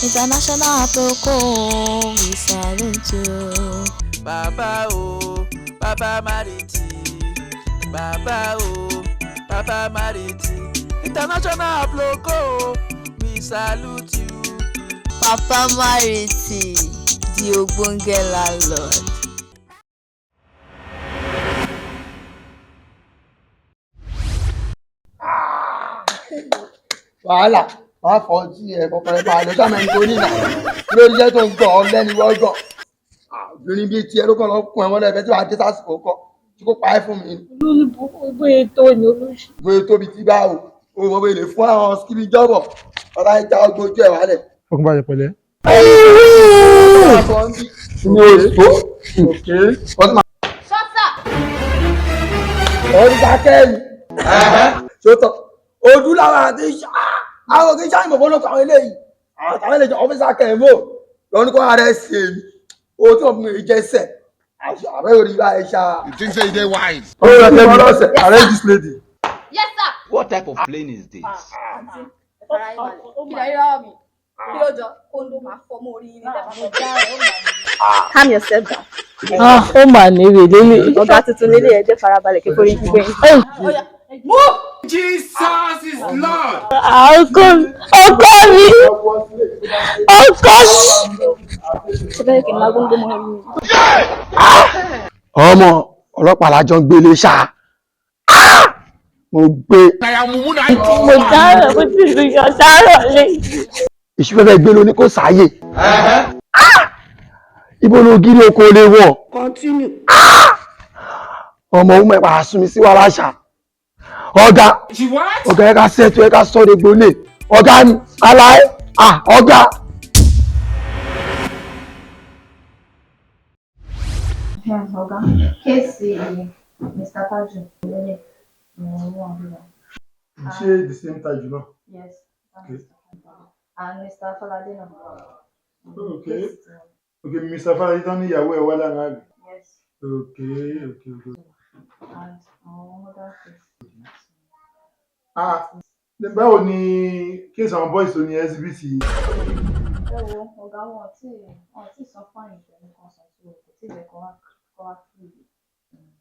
International Aproko, we salute you. Bàbá o, Bàbá Mariti. Bàbá o, Bàbá Mariti. International Aproko, we salute you. Papa Mariti, the ogbonge landlord. Wàhálà máa fọ tí ẹ kọkọrẹ máa lọ sáà mẹ́rin tó nínà lórí iṣẹ́ tó ń gbọ́ ọ lẹ́nu wọ́gàn obìnrin bíi tiẹ̀ ló kàn lọ kún ẹ̀wọ̀n lẹ́fẹ̀ẹ́ tí wàá dé sásìkò kọ́ tí kò pa ẹ́ fún mi. Olórí burúkú bóyá tó ní olóṣù. Bóyá tóbi tí bá o ò mọ bóyá lè fún àwọn skibi jọ́bọ̀ ọ̀rá ìjà ọgbọ́n ojú ẹ̀ wálẹ̀. Fọkànbalẹ̀ pẹ̀lẹ́. Mi ò tó ọdún akẹ́yìn sọ́tọ̀ ojú làwọn àti àwọn kì í ṣáà ìmọ̀ fọ́nà àwọn eléyìí àwọn eléyìí ọ́fíìsì akẹ́yìn lọ́nù kọ́ ara ẹ̀ ṣe èmi o tí wọ́n fi mi jẹ́sẹ̀ àbẹ́ orí bá ẹ ṣá. You think say you dey wise? Ó yẹ kí wọ́n lọ́sẹ̀ arrest this lady. Yes, sir. What type of plane is this? Kí lè rí lọ́wọ́ mi? Kí ló jọ? Kóńdó máa fọ́ mọ́ orí yín ní tẹ́lẹ̀. Calm yourself down. Ah, ó mà ní rèé lélẹ̀. Ọ̀gá tuntun lélẹ̀ ẹ jẹ́ farabalẹ̀ kí forí gbígbé yín. Move! Jesus is Lord. Ọkọ mi, ọkọ mi, ọkọ mi. Ṣé bẹ́ẹ̀ kí n máa góńgó mọ́ orí mi? Ọmọ ọlọ́pàá lájọ ń gbélé ṣá mo gbé. Mo dáràn, mo sì tún yọ sárọ̀ lé. Ìṣúfẹ́fẹ́ gbé lóní kò sáàyè ibo ló gírí oko lè wọ̀ ọmọ ọmọ ẹ̀ pàṣẹ sún mi sí wàhálà ṣá ọ̀gá ọ̀gá ẹ̀ ká sẹ́tù ẹ̀ ká sọ́ọ́ gbólé ọ̀gá ni aláì ọ̀gá. Ọ̀gá, case Mr. Taju lélẹ̀ ni wọ́n bí wa. Ṣé the same Taju náà? Yes. Okay. And Mr. Falade náà. Okay. Okay, Mr. Falade tán ní ìyàwó ẹ̀ wá lánàá àbí? Yes. Okay. And àwọn other case. Ah, báwo ni case àwọn boys tó ní exhibit yìí? Ẹ wo ọ̀gá, wọn tí san fine ìfẹ̀mí kan san tó kò tí ì jẹ́ kó wá free.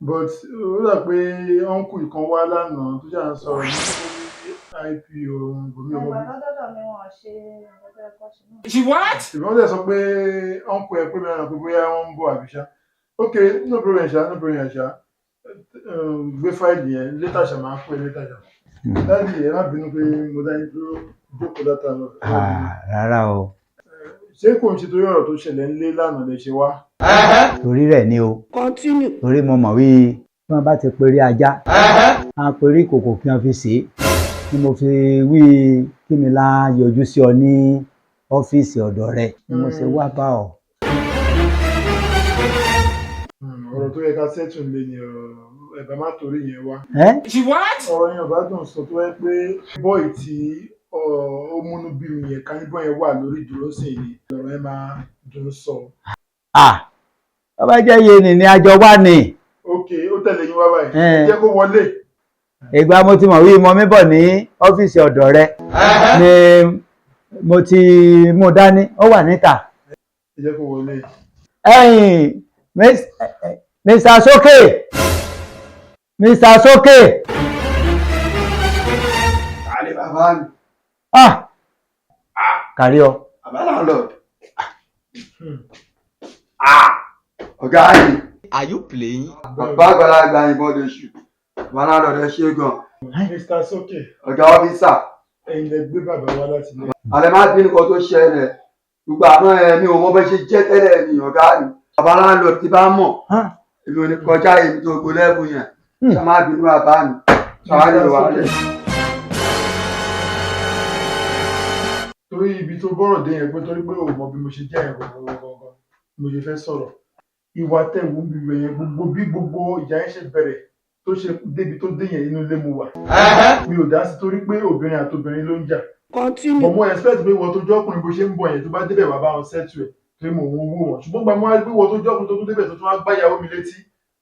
But ó dà pé uncle kan wá lánàá tó jà ń sọ̀rọ̀ ní IPO bòmí ọmọ Ẹgbà bí. lọ́dọ̀dọ̀ mi wọn ṣe ọjọ́ ẹ̀kọ́ ṣe náà. Ìbọn dẹ̀ sọ pé uncle ẹ pé mi lánàá pé bóyá wọ́n ń bọ̀ àbí ṣá. Okay, no problem ṣá, no problem ṣá. Gbé fáìlì yẹn later ṣá, máa pè later ṣá. Daddy, ẹ má bínú pé mo dá yín dúró jókòó látàárọ̀. Rárá o. Ṣé kò ń ṣe torí ọ̀rọ̀ tó ṣẹlẹ̀ ńlé lánàá lè ṣe wá? Torí rẹ̀ ni o. Torí mo mọ̀ wí tí wọ́n bá ti perí ajá á perí kòkò kí wọ́n fi ṣe é ni mo fi wí kí mi lá yọjú sí ọ ní ọ́fíìsì ọ̀dọ̀ rẹ̀ ni mo ṣe wá bá ọ. Ọ̀rọ̀ tó yẹ ká settle ńlé ni ọ̀rọ̀ ẹ̀bá má torí yẹn wá. Ẹ́ Ọ̀rọ̀ yẹn ò bá dùn sọ tó yẹ pé bọ́ì tí ó múnú bí mi yẹn ká ní bọ́ì yẹn wà lórí ìdúró sí ni ọ̀rọ̀ yẹn máa dùn sọ. À bàbá jẹ́ iye nì ní àjọ wà ní. Ok, ó tẹ̀lé yín wá báyìí. Ẹ. Jẹ́ kó wọlé. Ìgbà mo ti mọ̀ wí mo mi bọ̀ ní ọ́fíìsì ọ̀dọ̀ rẹ̀ ni mo ti mú dání, ó wà níta. Ẹ jẹ́ kó wọlé. Ẹ̀yin Mr. Soke, Mr. Soke. Kàlẹ́ bàbá mi. Ah, kárí ọ. Bàbá landlord. Ọ̀gá yìí. Are you playing? Bàbá àgbàlagbà ìbọn lè ṣù. Bàbá landlord, ẹ ṣe gan. Mr. Soke, Ọ̀gá ọ́fíìsà. ẹ̀yin lẹ gbé bàbá wá láti ilé. Àlẹ́ má bínú kan tó ṣẹlẹ̀. Gbogbo àná ẹ̀ mi ò mọ bẹ́ ṣe jẹ́ tẹ́lẹ̀ ni ọ̀gá mi. Bàbá landlord ti bá mọ̀. Èmi ò ní kọjá èmi tó gbó lẹ́bù yẹn. Ṣé má bínú bàbá mi? Ṣàwárí lè wà lẹ̀. Torí ibi tó bọ́rọ̀ dé yẹn pé torí pé ò mọ bí mo ṣe jẹ́ yẹn gangan gangan mo ṣe fẹ́ sọ̀rọ̀. Ìwà tẹ̀wù ń bíbẹ̀ yẹn, gbogbo bí gbogbo ìjà yẹn ṣe bẹ̀rẹ̀ tó ṣe débi tó dé yẹn, inú ilé mo wà. Mi ò dá sí torí pé obìnrin àti obìnrin ló ń jà. But mo expect pé ìwọ tó jọ́ ọkùnrin bó ṣe ń bọ̀ yẹn, tó bá débẹ̀ wá bá wọn settle ẹ̀ torí mo ń wò wọ́n. Ṣùgbọ́n gbàmú wá pé ìwọ tó jọ́ ọkùnrin tó tún débẹ̀ tó tún wá gbá ìyàwó mi létí,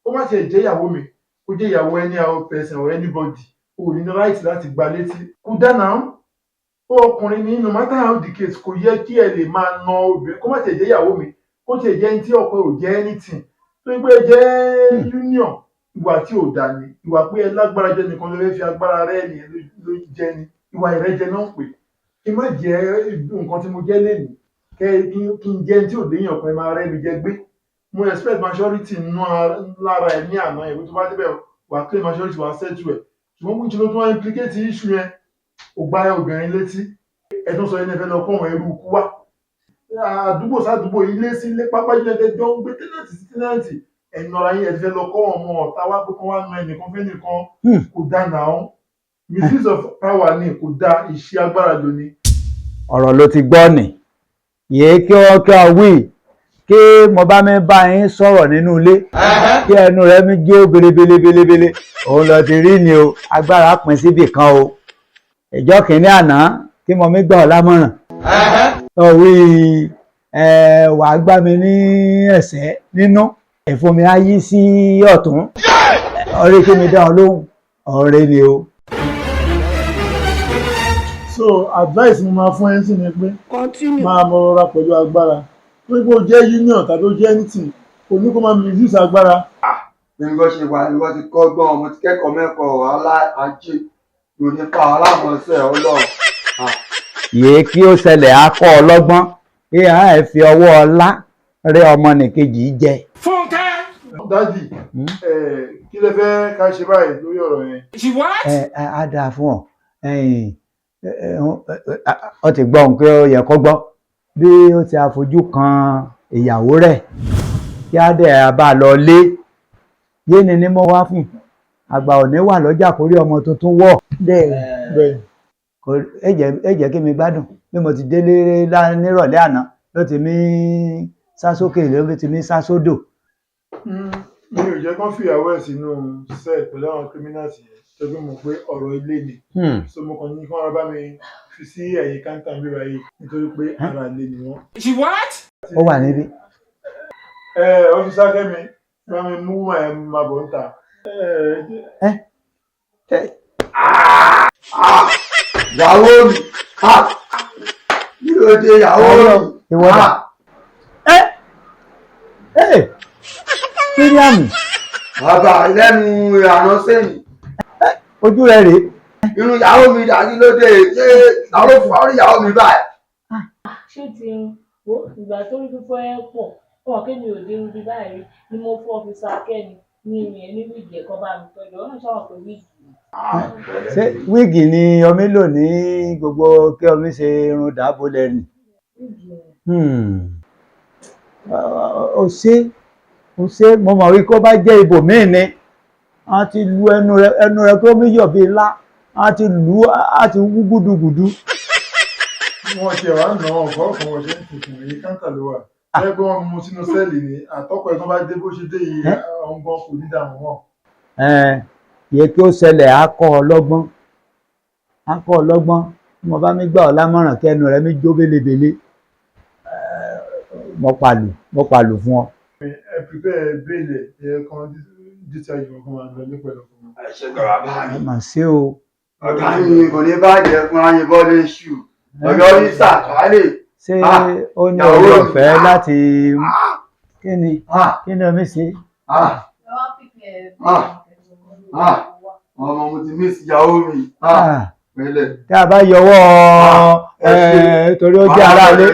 ó má tiẹ̀ jẹ́ ìyàwó mi, kó jẹ́ ìyàwó any other person or anybody, o ò ní right láti gba létí. Kó dáná Ó ọkùnrin ní, no matter how the case, kò yẹ kí ẹ lè máa na obìnrin, kó má tiẹ̀ jẹ́ ìyàwó mi, kó tiẹ̀ jẹ́ ẹni tí ọkọ ò jẹ́ anything tó ń pẹ́ jẹ́ union. Ìwà tí ò dá ni ìwà pé ẹ lágbára jẹ́ nìkan ló fẹ́ fi agbára rẹ̀ nìyẹn ló jẹ́ ni ìwà ìrẹ́jẹ náà ń pè. Kí n má jẹ́ nǹkan tí mo jẹ́ lénìí, kẹ́ kí n jẹ́ ẹni tí ò léèyàn kan, ẹ máa rẹ́ mi jẹ gbé. Mo expect maturity nínú lára ẹ ní àná yẹn pé tó bá débẹ̀, wà á claim maturity, wà á settle ẹ̀. Ṣùgbọ́n kí n ṣe ló tún wá implicate issue yẹn, ò gbá obìnrin létí, ẹ tún sọ yẹn, ẹ fẹ́ lọ kọ́ àwọn ẹrú ikú wá àdúgbò sádùúgbò, ilé sí ilé, pápá jùlọ ẹ jọ ń gbé, tenant sí tenant, ẹ̀nà ara yín. Ẹ ti fẹ́ lọ kọ́ ọmọ ọ̀tá wá pé kán wá na ẹnìkan fẹ́ nìkan. Kò dáa náà, misuse of power ni, kò dáa, ìṣe agbára lò ní. Ọ̀rọ̀ ló ti gbọ́ nì yéé. Kí ọ wí kí mo bá mi bá yín sọ̀rọ̀ nínú ilé, kí ẹnu rẹ mi jó belebele òun lọ ti rí ni o. Agbára pín síbì kan o. Ìjọ kìíní àná kí mo mi gbà ọ́ lámọ̀ràn, ọ wí ẹ wàá gbá mi ní ẹsẹ̀ nínú ẹ̀fọn mi á yí sí ọ̀tún. Ọ̀rẹ́ kí mi dá ọ lóhùn, ọ̀rẹ́ ni o. So advice mo máa fún ẹ sí ni pé máa mọ rọra pẹ̀lú agbára, pé kó jẹ́ union tàbí ó jẹ́ anything, kò ní kó máa misuse agbára. Bí wọ́n ṣe wà ní wọ́n ti kọ́gbọ́n, mo ti kẹ́kọ̀ọ́ mẹ́kọ̀ọ́ wàhálà ajé ló nípa alámọ̀ọ́sẹ̀ ọlọ́run. Yìí kí ó ṣẹlẹ̀ á kọ́ ọ lọ́gbọ́n kí á ẹ̀ fi ọwọ́ ọlá rẹ ọmọnìkejì jẹ. Fúnkẹ́. Daddy, kí lẹ fẹ́ ká ṣe báyìí lórí ọ̀rọ̀ yẹn? She what? Ẹ ẹ, á dáa fún ọ. Ẹ̀yin, ẹ, ẹ, ẹ, ọ ti gbọ́ ohun pé ó yẹ kó gbọ́ bí ó ti àfojú kan ìyàwó rẹ̀, kí á dẹ̀ bá a lọ lé yéni ni mo wá fún àgbà òní wà lọ́jà kórí ọmọ tuntun wọ̀. Bẹ́ẹ̀. Ẹ jẹ́ kí mi gbádùn bí mo ti délé nírọ̀lẹ́ àná, ló ti mí sá sókè, ló ti mí sá sódò. Mi ò jẹ́ kán fìyàwó ẹ̀ sínú cell pẹ̀lú àwọn criminals yẹn tó bí mo pé ọ̀rọ̀ ilé ni. So mo kàn ní kí wọ́n bá mi fi sí ẹ̀yìn counter mi báyìí nítorí pé ara ilé ni wọ́n. She what? Ó wà níbí. Ẹ Officer Kẹ́mi, bá mi mú ẹ̀ máa bọ̀ níta. Ẹ Ìyàwó mi, kí ló dé, ìyàwó mi? Ìwọ dà? Ẹ ẹ, Míríàmù! Bàbá lẹ́nu ìrànà sẹ́yìn. Ojú rẹ rèé. Irun ìyàwó mi dà, kí ló dé? Ṣé àwọn ló fún àwọn ìyàwó mi báyìí? Ṣé ti irun wo ìgbà tó rí fífọ́ ẹ pọ̀ wọn kí mi ò dé irun bí báyìí rí ni mo fún Officer Kẹ́mi ní irun yẹn ní wig ẹ̀kọ́ bá mi tọ́jú ọ̀nà ṣáwọn pé wig. Ṣé wig ni omi lò ní gbogbo kí omi ṣe irun dàbò lẹ́nu? Wig ni. Ó ṣe, ó ṣe. Mo mọ̀ wípé ó bá jẹ́ ibòmíì ni a ti lu ẹnu rẹ, ẹnu rẹ tó mi yọ̀ bíi ilá, a ti lù ú, a ti wú gúdúgùdú. Wọ́n ti wá nà ọ̀gọ́ kan, wọ́n ṣe ń tìkùn èyí counter ló wà. Ẹ pé wọ́n mú sínú cell ni àtọ́kọ̀ ẹ̀ tó bá dé bó ṣe dé yìí, ọ̀hún gan kò ní dààmú wọn. Ẹ yẹ kí ó ṣẹlẹ̀ á kọ́ ọ lọ́gbọ́n, á kọ́ ọ lọ́gbọ́n. Bí mo bá mi gbà ọ́ lámọ̀ràn kí ẹnu rẹ mi jó bélebèle, mo pàlù fún ọ. Ẹ prepare bail ẹ kan, discharge wọn, kan máa lọ ní pẹ̀lú ọkùnrin. Ẹ ṣe gbọ́dọ̀ bá mi. Ẹ mà ṣe o. Ọ̀gá mi, kò ní bàjẹ́ fún ayé bọ́ọ̀lù èṣù ọ̀gá oníṣà kálẹ̀. Ṣé ó ní oore ọ̀fẹ́ láti kí ni omi ṣe? Ọmọ, mo ti miss ìyàwó mi pẹ̀lẹ́. Tí a bá yọwọ́ torí ó jẹ́ aráalé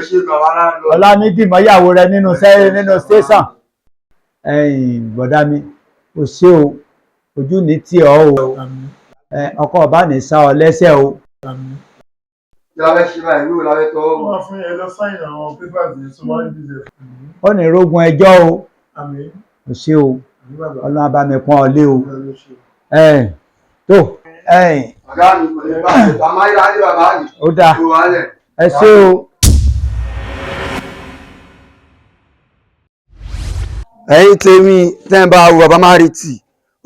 ọlámídì mọ́yàwó rẹ nínú sẹ́yìn nínú station. Ẹ̀yìn bọ̀dá mi, o ṣé o, ojú ní tí ọ o, ọkọ ọba ní sá ọ lẹ́sẹ̀ o. Kí la fẹ́ ṣe báyìí? Wíwo la fẹ́ tọwọ́ bọ̀? Wọ́n fún ẹ lọ sign àwọn papers yẹn, so wọ́n á rí bíi Ó ní rógun ẹjọ́ o. Àmín. O ṣé o. Àmín bàbá. Ọlọ́run á bá mi pọ́n ọ lé o. Tó ẹ̀yìn. Ọ̀gá mi, kò ní bàjẹ́, bàmá yìí láti bàbá mi. Ó dáa. Kò wálẹ̀. Ẹ ṣé o. Ẹ̀yin tèmi tẹ́ ń bá wo Bàbá Márìtì,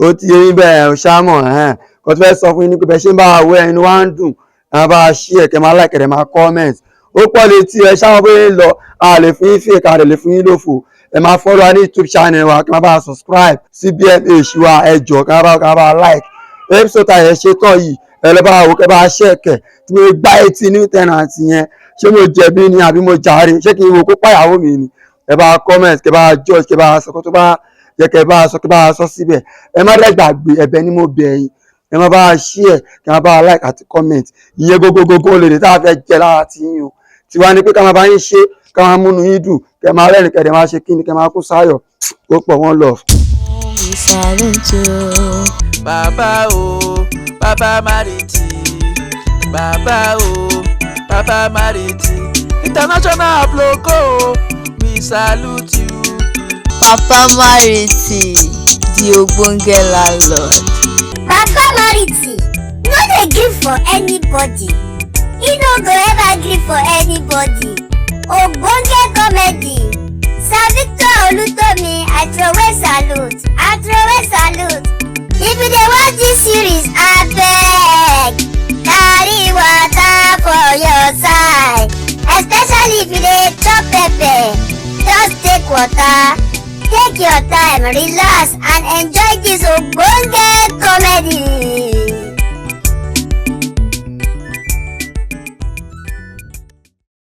ó ti yé yín bẹ́ẹ̀ ò ṣámọ̀ ẹ̀hẹ́n kò tó fẹ́ sọ fún yín ní pé bẹ́ẹ̀ ṣe ń bá wa wọ ẹnu wa ń dùn, ẹ̀ bá a ṣí ẹ̀kẹ́, máa like, ẹ̀ máa comment, ó pọ̀ létí ẹ ṣáwọn bóyá ń lọ. A lè fún yín fèkà, a lè fún yín lófo. Ẹ máa follow wa ní YouTube channel wa, kí ẹ máa bá a subscribe sí BMH wa. Ẹ jọ̀ọ́, kí ẹ máa bá a like episode tá ẹ ṣe tán yìí. Ẹ lọ bá wò, kẹ́ bá ṣẹ̀kẹ̀ tí mo gbá etí new tenant yẹn. Ṣé mo jẹ̀bi ni àbí mo jàre? Ṣé kí n wo kó pàyàwó mi ni? Ẹ bá comment, kẹ́ bá judge, kẹ́ bá sọ kó tó bá yẹ, kẹ́ bá sọ, kẹ́ bá sọ síbẹ̀. Ẹ má dẹ̀ gbàgbé, ẹ̀bẹ̀ ni mo bẹ̀ yín, ẹ má bá share, kẹ́ má bá like àti comment. Ìyẹn gógógógó lè dé tá a fẹ́ jẹ lára ti yín o. Tiwa ni pé ká máa bá yín ṣe, ká máa múnú yín dùn, kẹ́ máa rẹ́rìn, kẹ́ dẹ̀ máa ṣe kíni, kẹ́ máa kó sáyọ̀ ó pọ̀. One love. We salute you. Bàbá o, Bàbá Mariti. Bàbá o, Bàbá Mariti. International Aproko o, we salute you. Papa Mariti, the ogbonge landlord. Papa Mariti no dey gree for anybody. E no go ever gree for anybody. Ogbonge comedy. Sir Victor Olutomi, I throway salute. I throway salute. If you dey watch dis series, abeg carry water for your side. Especially if you dey chop pepper. Just take water. Take your time, relax and enjoy this ogbonge comedy.